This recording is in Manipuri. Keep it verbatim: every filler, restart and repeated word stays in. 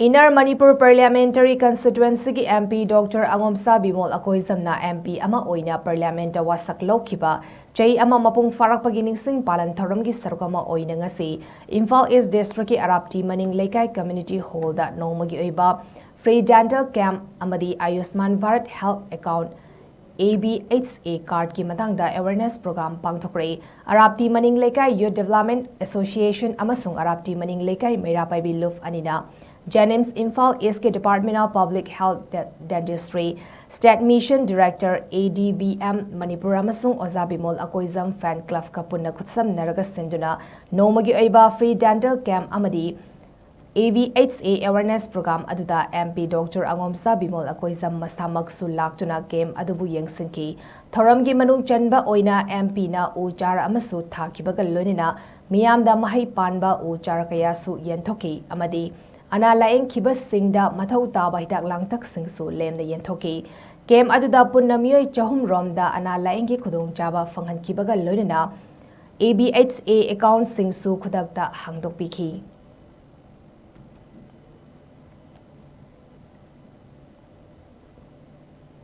Inner Manipur Parliamentary Constituencyꯒꯤ MP Doctor ꯑꯉꯣꯝꯁꯥ Bimol ꯑꯀꯣꯏꯖꯝꯅ MP ꯑꯃ ꯑꯣꯏꯅ Parliamentꯇ ꯋꯥꯁꯛ ꯂꯧꯈꯤꯕ ꯆꯍꯤ ꯑꯃ ꯃꯄꯨꯡ ꯐꯥꯔꯛꯄꯒꯤ ꯅꯤꯡꯁꯤꯡ ꯄꯥꯂꯟ ꯊꯧꯔꯝꯒꯤ ꯁꯔꯨꯛ ꯑꯃ ꯑꯣꯏꯅ ꯉꯁꯤ ꯏꯝꯐꯥꯜ East Districtꯀꯤ ꯑꯔꯥꯞꯇꯤ ꯃꯅꯤꯡ ꯂꯩꯀꯥꯏ Community Hallꯗ ꯅꯣꯡꯃꯒꯤ ꯑꯣꯏꯕ Free Dental Camp ꯑꯃꯗꯤ Ayushman Bharat Health Account ABHA cardꯀꯤ ꯃꯇꯥꯡꯗ awareness program ꯄꯥꯡꯊꯣꯛꯈ꯭ꯔꯦ꯫ ꯑꯔꯥꯞꯇꯤ ꯃꯅꯤꯡ ꯂꯩꯀꯥꯏ Youth Development Association ꯑꯃꯁꯨꯡ ꯑꯔꯥꯞꯇꯤ ꯃꯅꯤꯡ ꯂꯩꯀꯥꯏ ꯃꯩꯔꯥ ꯄꯥꯏꯕꯤ ꯂꯨꯞ ꯑꯅꯤꯅ JNIMS Imphal Eastꯀꯤ Department of Public Health De-, Dentistry, State Mission Director, ADBM Manipur ꯑꯃꯁꯨꯡ ꯑꯣꯖꯥ ꯕꯤꯃꯣꯜ ꯑꯀꯣꯏꯖꯝ Fan Clubꯀ ꯄꯨꯟꯅ ꯈꯨꯠꯁꯝꯅꯔꯒ ꯁꯤꯟꯗꯨꯅ ꯅꯣꯡꯃꯒꯤ ꯑꯣꯏꯕ Free Dental Camp ꯑꯃꯗꯤ ABHA awareness program ꯑꯗꯨꯗ MP Doctor ꯑꯉꯣꯝꯁꯥ ꯕꯤꯃꯣꯜ ꯑꯀꯣꯏꯖꯝ ꯃꯁꯥꯃꯛꯁꯨ ꯂꯥꯛꯇꯨꯅ camp ꯑꯗꯨꯕꯨ ꯌꯦꯡꯁꯤꯟꯈꯤ꯫ ꯊꯧꯔꯝꯒꯤ ꯃꯅꯨꯡ ꯆꯟꯕ ꯑꯣꯏꯅ MPꯅ ꯎ ꯆꯥꯔ ꯑꯃꯁꯨ ꯊꯥꯈꯤꯕꯒ ꯂꯣꯏꯅꯅ ꯃꯤꯌꯥꯝꯗ ꯃꯍꯩ ꯄꯥꯟꯕ ꯎ ꯆꯥꯔ ꯀꯌꯥꯁꯨ ꯌꯦꯟꯊꯣꯛꯈꯤ ꯑꯃꯗꯤ ꯑꯅꯥ ꯂꯥꯌꯦꯡꯈꯤꯕꯁꯤꯡꯗ ꯃꯊꯧ ꯇꯥꯕ ꯍꯤꯗꯥꯛ ꯂꯥꯡꯊꯛꯁꯤꯡꯁꯨ ꯂꯦꯝꯅ ꯌꯦꯟꯊꯣꯛꯈꯤ꯫ Camp ꯑꯗꯨꯗ ꯄꯨꯟꯅ ꯃꯤꯑꯣꯏ ꯆꯍꯨꯝ ꯔꯣꯝꯗ ꯑꯅꯥ ꯂꯥꯌꯦꯡꯒꯤ ꯈꯨꯗꯣꯡꯆꯥꯕ ꯐꯪꯍꯟꯈꯤꯕꯒ ꯂꯣꯏꯅꯅ ABHA accountꯁꯤꯡꯁꯨ ꯈꯨꯗꯛꯇ ꯍꯥꯡꯗꯣꯛꯄꯤꯈꯤ꯫